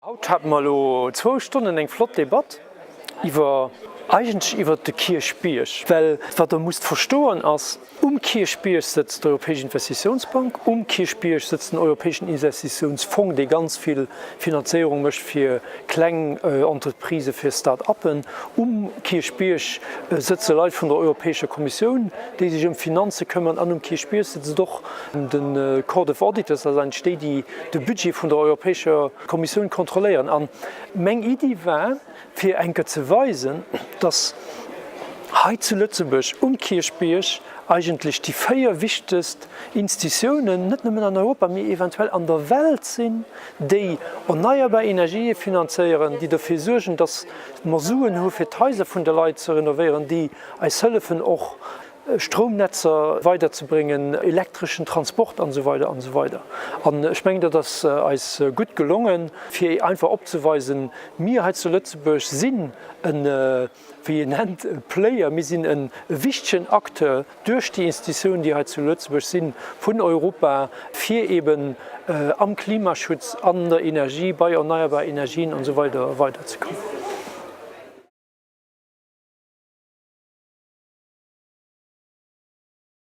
Haut hate mer elo zwou Stonnen eng flott Debatt iwwer, eigentlech iwwert de Kierchbierg. Well wat Der musst verstoen ass, Um Kierchbierg sëtzt d'Europäesch Investitiounsbank, um Kierchbierg sëtzt den Europäeschen Investitiounsfong, dee ganz vill Finanzéierung mécht fir kleng Entreprisë, fir Start-uppen. Um Kierchbierg sëtze Leit vun der Europäescher Kommissioun, déi sech ëm d'Finanze këmmern. An um Kierchbierg sëtzt och de Court of Auditors, dat ass eigentlech déi, déi de Budget vun der Europäescher Kommissioun kontrolléieren. An meng Iddi war, fir eng Kéier ze weisen, dass hei zu Lëtzebuerg um Kierchbierg eigentlech déi 4 wichtegst Institiounen, net nëmmen an Europa, mee eventuell an der Welt sinn, déi erneierbar Energië finanzéieren, déi derfir suergen, dass mer Suen hu fir d'Haiser vun de Leit ze renovéieren, déi eis hëllefen och Stroumnetzer weiderzebréngen, elektreschen Transport an esou weider an esou weider. An ech mengen, dat ass eis gutt gelongen, fir einfach opzeweisen, mir hei zu Lëtzebuerg sinn en, wéi een nennt, e Player, mir sinn e wichtegen Acteur duerch déi Institutiounen, déi hei zu Lëtzebuerg sinn, vun Europa, fir eben am Klimaschutz, an der Energie, bei erneierbar Energien an esou weider weiderzekommen.